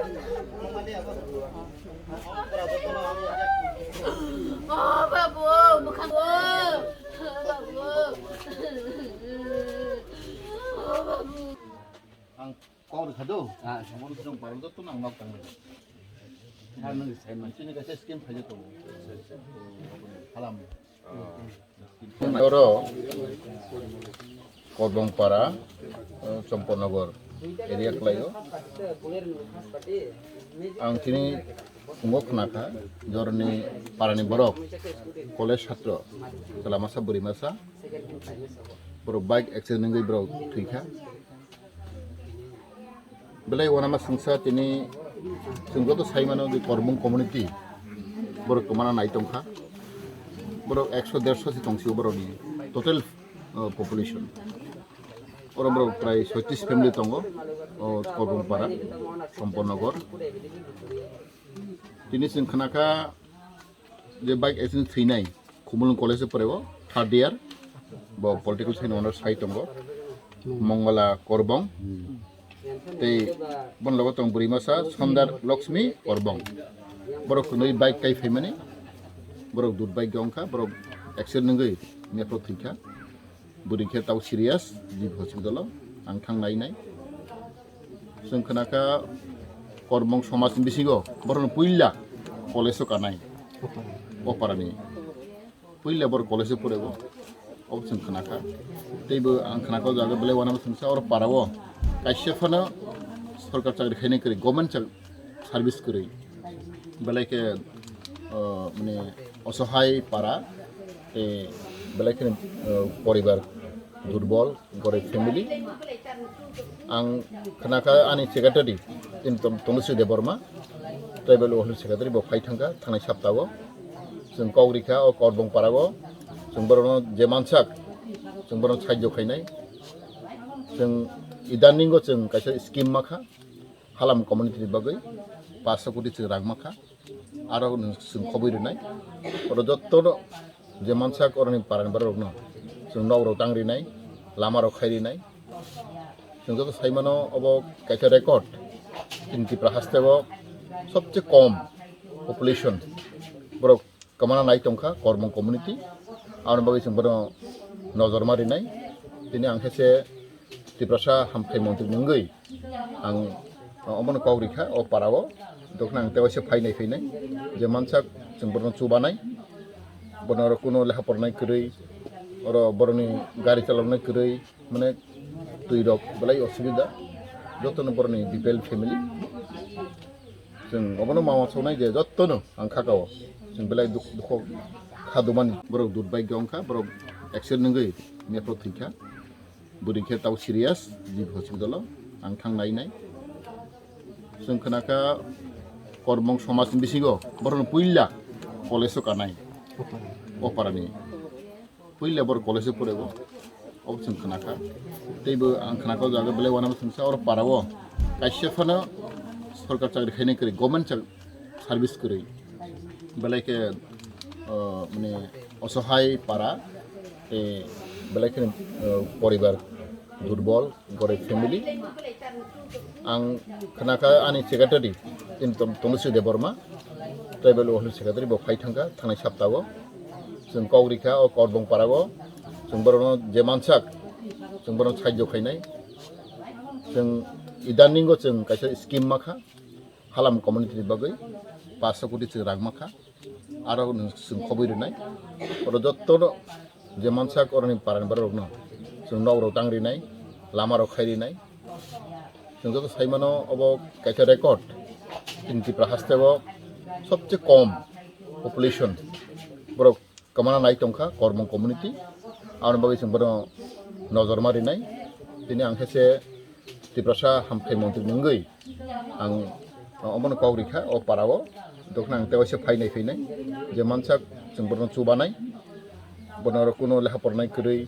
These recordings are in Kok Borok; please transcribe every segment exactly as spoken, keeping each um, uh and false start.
Oh, babu, bukan, oh, babu. Oh, babu. Ang kok rikha do. Ah. Omo no jong parang jotto nang nok tang. Nang nang sai man. Sini kaisa scheme phai jotto. Halam. Oro Korbongpara, eh, Chompornagar area khlaio. Ang chini phungo khnakha, jorni parani borok, college satro, chwla masa, bwrwi masa, borok bike accident wngwi borok thwikha. Belai uanama swngsa tini chwng joto sai mano je Korbong community borok kwmana nai tongkha. Borok ekso derso se tongsi borokni total, uh, population. Oro borok prai soitrish family tongo, o Korbong para, Chompornagar. Tini chwng khnakha je bike accident thwinai, Khumulwng College o poreo, third year, bo political science honours sai tongo, Mongala Korbong, tei boni logo tong bwrwi masa Sundar Lakshmi Korbong. Borok kwnwi bike kai phaimani, borok dud bike wngkha, borok accident wngwi mepro thwikha. Bwrwi khe tau serious, G B hospital o ang thang nai nai. Chwng khnakha Korbong somaj ni bisingo borokno puila college o kanai. O parani puila borok college o porego. Obo chwng khnakha. Teibo ang khnakha o jaga belai uanama swngsa oro para o kaisa phano sorkar chakri khainai kwrwi, government chak-, service kwrwi. Belai khe, uh, mane osohai para, tei belai khe, uh, poribar durbol, gorib family. Ang khnakha ani secretary, tini Tom-, Tonusri Debbarma, tribal welfare secretary, bo phai thangkha thangnai saptago. Chwng kok rikha o Korbong parao, chwng borokno je mansak, chwng borokno sahajyo khainai. Chwng idaningo chwng kaisa scheme makha. Halam community ni bagwi paanch koti chwng rang makha, aro nwng chwng khobwi rwnai. Oro jotto no je mansak oroni parani borok rokno chwng nok rok tang rinai, lama rok khai rinai. Chwng joto sai mano obo kaisa record, chini Tripura haste o sobse kom population borok kwmana nai tongkha Korbong community. Aboni bagwi chwng bono nojor ma rinai. Tini ang khe se Tiprasa hamkrai montri ni wngwi ang omono kok rikha o para o. Dokna ang tewaisa phainai phainai je mansak chwng bono chubanai, bono oro kuno lekha pornai kwrwi, oro boroni gari chaloknai kwrwi, mane twi rok belai osubida, jotono boroni B P L family. Chwng obono mama sonai je jottono ang khakao. Chwng belai duk-, dukho kha dumani. Borok dud bike wngkha, borok accident wngwi mepro thwikha. Bwrwi khe tau serious, G B hospital o ang thang nai nai. Chwng khnakha Korbong somaj ni bisingo borokno puila college o kanai. O parani. Puila bor college o porego. Obo chwng khnakha. Teibo ang khnakha o jaga belai uanama swngsa oro para o kaisa phano sorkar chakri khainai kwrwi, government chak-, service kwrwi. Belai khe, o, mane osohai para, tei belai khe, o, poribar durbol, gorib family. Ang khnakha ani secretary, tini Tom-, Tonusri Debbarma, tribal welfare secretary, bo phai thangkha thangnai saptago. Chwng kok rikha o Korbong parao, chwng borokno je mansak, chwng borokno sahajyo khainai. Chwng idaningo chwng kaisa scheme makha, Halam community ni bagwi paanch koti chwng rang makha. Aro nwng chwng khobwi rwnai. Oro jotto no je mansak oroni parani borok rokno chwng nok rok tang rinai, lama rok khai rinai. Chwng joto sai mano obo kaisa record. Chini Tripura haste o sobse kom population borok kwmana nai tongkha Korbong community. Aboni bagwi chwng bono nojor ma rinai. Tini ang khe se Tiprasa hamkrai montri ni wngwi ang omono kok rikha o para o. Dokna ang tewaisa phainai phainai je mansak chwng bono chubanai, bono oro kuno lekha pornai kwrwi,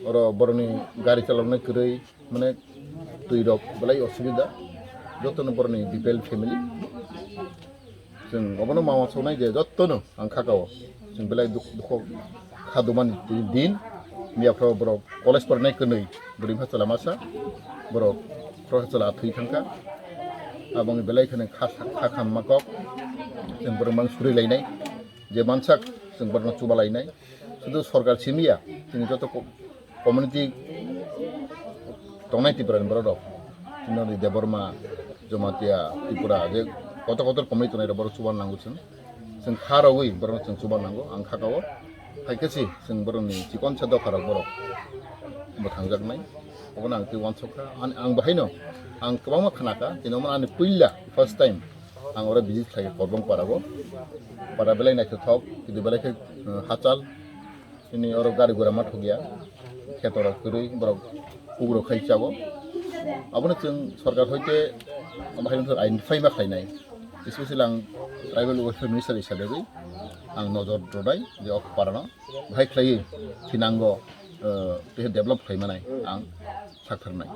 oro boroni gari chaloknai kwrwi, mane twi rok belai osubida, jotono boroni B P L family. Chwng obono mama sonai je jottono ang khakao. Chwng belai duk-, dukho kha dumani tini din. Miya phro borok college pornai kwnwi, bwrwi masa chwla masa, borok khoroksa chwla thwi thangkha. Aboni belai kheno kha kha khamma kok, chwng borok mang suri lainai, je mansak chwng borokno chuba lainai. Sudu sorkar simi ya, chini joto ko- community tongnai Tripura ni borok rok, chini Debbarma, Jamatia, Tripura, je kotor kotor community tongnai rok borok chuba nango chwng. Chwng kha rogwi borokno chwng chuba nango, ang kha kao. Hai khe se chwng borokni chikonsa dopha rok borok bo thangjaknai. Obono ang tei uansuk kha. Ani, ang bahaino ang kwbangma khna kha, tini omo ani puila first time ang oro visit khlai kha Korbong para o. Para belai naithothok, tini belai khe, uh, hachal. Tini oro gari gura ma thok ya, kheto rok kwrwi borok kugro khai chao. Abono chwng sorkar hoite bahai wngkha identify ma khlainai. Especially ang tribal welfare minister hisabe ang nojor rwnai je ok parano bahai khlaiwi thinango, uh, tei develop khlai manai ang saktharnai.